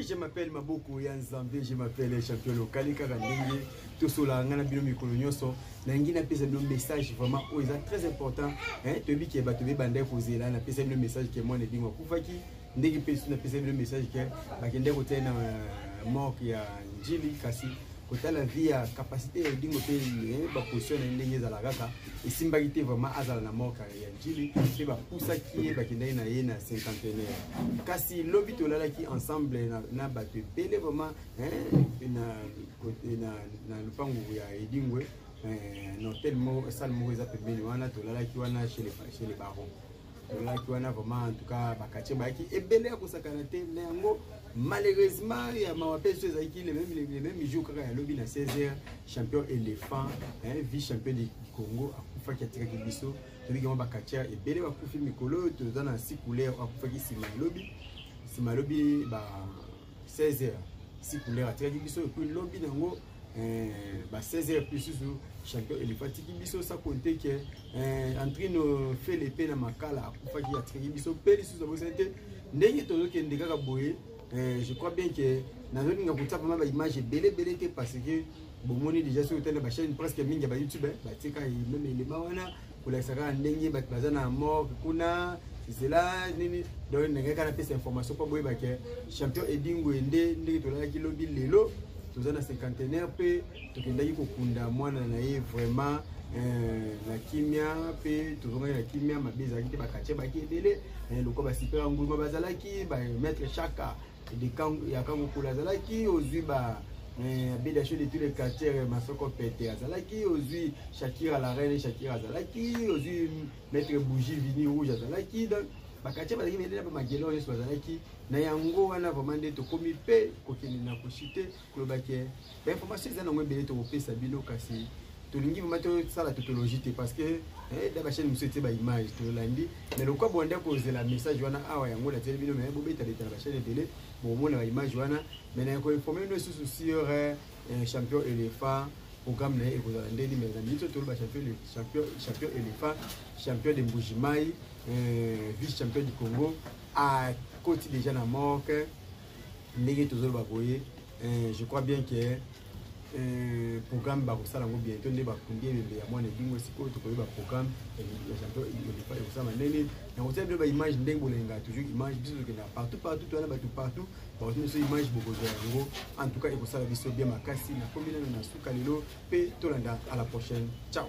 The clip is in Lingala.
Oui, je m'appelle Maboko ya Nzambe, je m'appelle champion local kaka ndenge tosolaka ngai na bino mikolo nyonso. Nalingi napesa bino message vraiment oyo eza très important. Hein, toyebi ke bato bebandaki kozela, napesa bino message ke mwana Edingwe akufaki, ndenge mpe lisusu napesa bino message ke bakendaki kotia na morgue ya Ndjili, kasi kotala vie ya capacité ya Edingwe mpe baposition na ye ndenge ezala kaka esimbaki te vraiment azala na morgue ya Ndjili, mpe bapusaki ye bakendaki na ye na cinquantenaire. Kasi lobi tolalaki ensemble na bato ebele vraiment, hein, na lopango ya Edingwe, na hotel moko, salle moko eza pembeni wana, tolalaki wana chez les barons. Tolalaki wana vraiment, en tout cas bakatcheurs bayaki ebele ya kosakana te. Na yango malheureusement ya mawa mpe so ezalaki le même jour kaka ya lobi na 16h, champion éléphant, hein, vice champion du Congo akufaki, atikaki biso. Tobiki mwa bakatcheurs ebele bakufi mikolo oyo. Toza na six couleur akufaki nsima ya lobi, nsima ya lobi ba 16h, six couleur atikaki biso. Et puis lobi nango ba 16h plus susu champion éléphant atiki biso, sans compter ke Antrino Fele mpe na Makala akufaki, atikaki biso mpe lisusu. Abosani te ndenge tozokende kaka boye. Je crois bien que nazolinga kotia vraiment baimage ebele ebele te, parce que bomoni déjà soki otali na bachaîne presque mingi ya bayoutube, batika même elema wana kolakisa kaka ndenge bato baza na morgue kuna, zela nini. Donc ndenge kaka napesa information mpo boyeba ke champion Edingwe nde ndenge tolalaki lobi, lelo toza na cinquantenaire mpe tokendaki kokunda mwana na ye vraiment na kimia, mpe tozongaki na kimia, mabe ezalaki te. Bakatcheurs baki ebele lokwa basipera nguluma bazalaki, bamaître Chaka ya Kangokula azalaki, ozwi ba Abedasho de tous les quartiers, Masoko Pete azalaki, ozwi Shakira la reine Shakira azalaki, ozwi maître Bougie Vini Rouge azalaki. Donc bakatcheurs bazalaki ebele na bamagelo nyonso bazalaki na yango wana. Vraiment nde tokomi mpe kokende na koshite koloba ke bainformation eza nango ebele tokopesa bino, kasi tolingi vraiment tosala tautologie te, parce que da bachaîne mosusu etie baimage tolandi, mais lokwa bonde kozela message wana awa yango natieli bino. Mais bobetabeta na bachaîne ebele, bomona baimage wana. Mais na koinforme bino lisusu sur champion éléphant, programme na ye ekozala ndeni. Mais na miniti oyo toloba, champion éléphant, champion de Mbujimai, vice champion du Congo, akoti déjà na morgue ndenge tozoloba boye. Je crois bien que programme bakosala yango bientôt nde bakundi ebembe ya mwana Edingwe. Sikoyo tokoyeba programme ya champion éléphant ekosala ndenge na kotia bino baimage ndenge bolengaka toujours image. Biso tokendaka partout partout, toyana bato partout, bakotia biso image, bokozwa yango. En tout cas ekosala biso bien makasi. Nakomi nano na suka lelo mpe tolanda. À la prochaine, ciao.